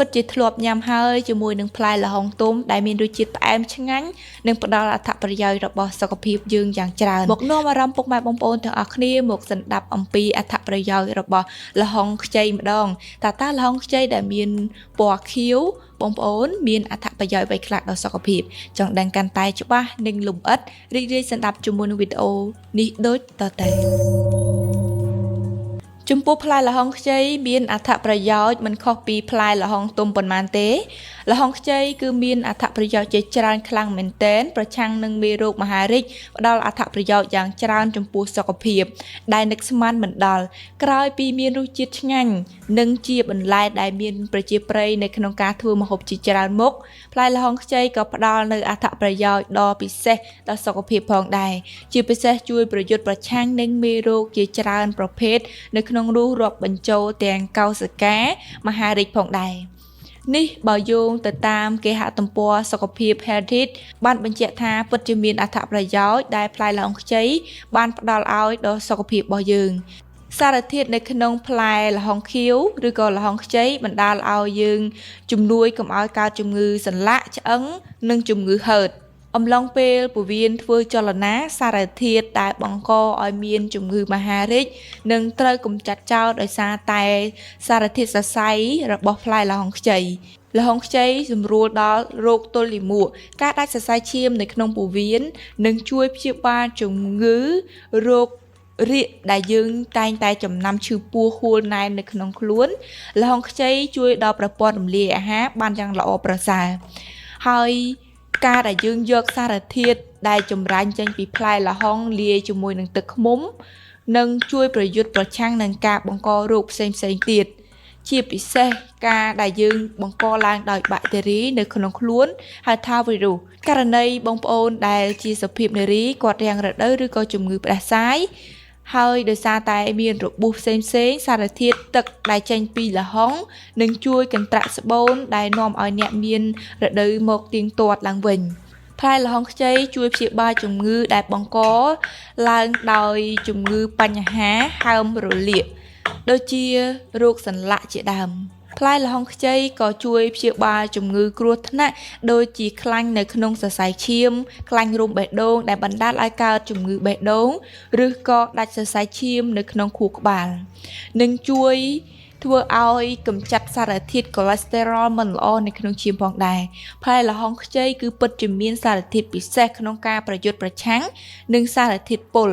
ពិតជាធ្លាប់ញ៉ាំហើយជាមួយនឹងផ្លែល្ហុងទុំដែលមានរសជាតិផ្អែមឆ្ងាញ់និងផ្ដល់អត្ថប្រយោជន៍របស់សុខភាពយើងយ៉ាងច្រើនមកនាំអារម្មណ៍ពុកម៉ែបងប្អូនទាំងអស់គ្នាមកស្ដាប់អំពីអត្ថប្រយោជន៍របស់ល្ហុងខ្ចីម្ដងតើល្ហុងខ្ចីដែលមានពណ៌ខៀវបងប្អូនមានអត្ថប្រយោជន៍អ្វីខ្លះដល់សុខភាពចង់ដឹងកាន់តែច្បាស់និងលម្អិតរីករាយស្ដាប់ជាមួយនឹងវីដេអូនេះដូចតទៅ ចំពោះផ្លែល្ហុងខ្ចីមានអត្ថប្រយោជន៍មិនខុសពីផ្លែល្ហុងទុំប៉ុន្មានទេល្ហុងខ្ចីគឺមានអត្ថប្រយោជន៍ជាច្រើនខ្លាំងមែនទែនប្រឆាំងនឹងមេរោគមហារីកផ្ដល់អត្ថប្រយោជន៍យ៉ាងច្រើនចំពោះសុខភាពដែលនឹកស្មានមិនដល់ក្រោយពីមានរសជាតិឆ្ងាញ់និងជាបន្លែដែលមានប្រជាប្រិយនៅក្នុងការធ្វើម្ហូបជាច្រើនមុខផ្លែល្ហុងខ្ចីក៏ផ្ដល់នូវអត្ថប្រយោជន៍ដ៏ពិសេសដល់សុខភាពផងដែរជាពិសេសជួយប្រយុទ្ធប្រឆាំងនឹងមេរោគជាច្រើនប្រភេទ នៅក្នុងនោះរាប់បញ្ចូលទាំងកោសិកាមហារីកផងដែរនេះបើយោងទៅតាមគេហទំព័រសុខភាព Heritage បានបញ្ជាក់ថាពិតជាមានអត្ថប្រយោជន៍ដែលផ្លែល្ហុងខ្ចីបានផ្ដល់ឲ្យដល់សុខភាពរបស់យើងសារធាតុនៅក្នុងផ្លែល្ហុងខៀវឬក៏ល្ហុងខ្ចីបណ្ដាលឲ្យយើងជំនួយកុំឲ្យកើតជំងឺសន្លាក់ឆ្អឹងនិងជំងឺហឺតអំឡុងពេលពោះវៀនធ្វើចលនាសារធាតុដែលបង្កឲ្យមានជំងឺមហារីកនឹងត្រូវកម្ចាត់ចោលដោយសារតែសារធាតុសរសៃរបស់ផ្លែល្ហុងខ្ចីល្ហុងខ្ចីសម្រួលដល់រោគទល់លាមកការដាច់សរសៃឈាមនៅក្នុងពោះវៀននឹងជួយព្យាបាលជំងឺរោគរាកដែលយើងតែងតែចំណាំឈឺពោះហួលណែននៅក្នុងខ្លួនល្ហុងខ្ចីជួយដល់ប្រព័ន្ធរំលាយអាហារបានយ៉ាងល្អប្រសើរហើយការដែលយើងយកសារធាតុដែលចម្រាញ់ចេញពីផ្លែល្ហុងលាយជាមួយនឹងទឹកឃ្មុំនឹងជួយប្រយុទ្ធប្រឆាំងនឹងការបង្ករោគផ្សេងៗទៀតជាពិសេសការដែលយើងបង្កឡើងដោយបាក់តេរីនៅក្នុងខ្លួនហៅថាវីរុសករណីបងប្អូនដែលជាសភាពនារីគាត់រាំងរដូវឬក៏ជំងឺផ្ដាសាយហើយដោយសារតែមានរបួសផ្សេងៗសារធាតុទឹកដែលចេញពីល្ហុងនឹងជួយកន្ត្រាក់ស្បូនដែលនាំឲ្យអ្នកមានរដូវមកទៀងទាត់ឡើងវិញផ្លែល្ហុងខ្ចីជួយព្យាបាលជំងឺដែលបង្កឡើងដោយជំងឺបញ្ហាហើមរលាកដូចជារោគសន្លាក់ជាដើមផ្លែល្ហុងខ្ចីក៏ជួយព្យាបាលជំងឺគ្រោះថ្នាក់ដូចជាខ្លាញ់នៅក្នុងសរសៃឈាមខ្លាញ់រុំបេះដូងដែលបណ្ដាលឲ្យកើតជំងឺបេះដូងឬក៏ដាច់សរសៃឈាមនៅក្នុងខួរក្បាលនិងជួយធ្វើឲ្យកម្ចាត់សារធាតុកូលេស្តេរ៉ុលមិនល្អនៅក្នុងឈាមផងដែរផ្លែល្ហុងខ្ចីគឺពិតជាមានសារធាតុពិសេសក្នុងការប្រយុទ្ធប្រឆាំងនឹងសារធាតុពុល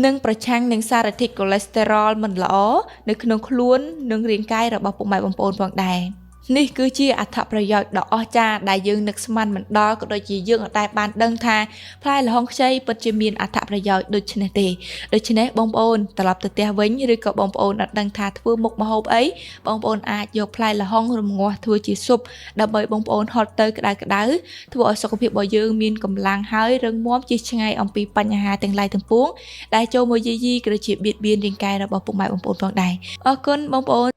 និងប្រឆាំងនឹងសារធាតុកូលេស្តេរ៉ុលមិនល្អនៅក្នុងខ្លួននិងរាងកាយរបស់ពុកម៉ែបងប្អូនផងដែរនេះគឺជាអត្ថប្រយោជន៍ដ៏អស្ចារ្យដែលយើងនឹកស្មានមិនដល់ក៏ដូចជាយើងអត់ដែលបានដឹងថាផ្លែល្ហុងខ្ចីពិតជាមានអត្ថប្រយោជន៍ដូចនេះទេដូច្នេះបងប្អូនត្រឡប់ទៅផ្ទះវិញឬក៏បងប្អូនអត់ដឹងថាធ្វើមុខម្ហូបអីបងប្អូនអាចយកផ្លែល្ហុងរំងាស់ធ្វើជាស៊ុបដើម្បីបងប្អូនហត់ទៅក្តៅក្តៅធ្វើឲ្យសុខភាពរបស់យើងមានកម្លាំងហើយរឹងមាំជៀសឆ្ងាយអំពីបញ្ហាទាំងឡាយទាំងពួងដែលចូលមកយាយីក៏ដូចជាបៀតបៀនរាងកាយរបស់ពុកម៉ែបងប្អូនផងដែរអរគុណបងប្អូន